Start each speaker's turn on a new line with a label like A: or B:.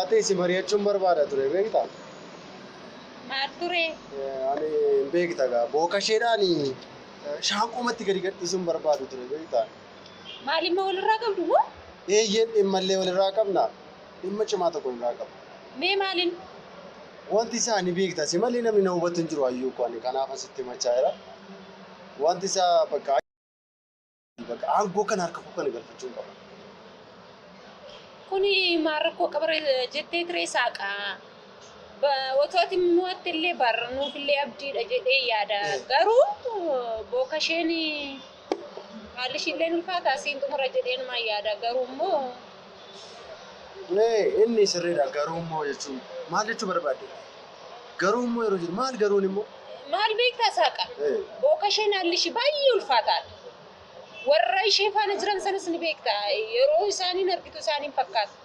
A: baatee si mari'achuun barbaada ture beektaa?
B: Maal ture?
A: Ani hin beekta gaa booka isheedhaan shaanqoomatti gadi gadhiisuun barbaadu ture beektaa?
B: Maal immoo walirraa qabdu moo?
A: Eeyyeen dhimmallee walirraa qabna. Dhimma cimaa tokko walirraa qabna.
B: Mee maaliin?
A: Wanti isaa ni beekta si malee namni na hubatu hin jiru hayyuu koo ani kanaaf asitti himachaa jira. Wanti isaa bakka bakka aangoo kana harka koo kana galfachuun qaba.
B: Kuni maal rakkoo qaba jettee tiree saaqaa. Otoo ati mo'atte illee bar nuuf illee abdiidha jedhee yaada. Garuu booka isheen haalli ishii illee ulfaataa siin xumura jedhee numaan yaada. Garuu immoo.
A: Nee, inni sirriidha garuu immoo jechuun maal jechuu barbaadde? Garuu immoo yeroo jedhu maal garuun immoo?
B: Maal beektaa saaqa? Booka isheen haalli ishii baay'ee ulfaataadha. Warra ishee faana jiran sanas ni beekta. Yeroo isaaniin argitu isaaniin fakkaatu.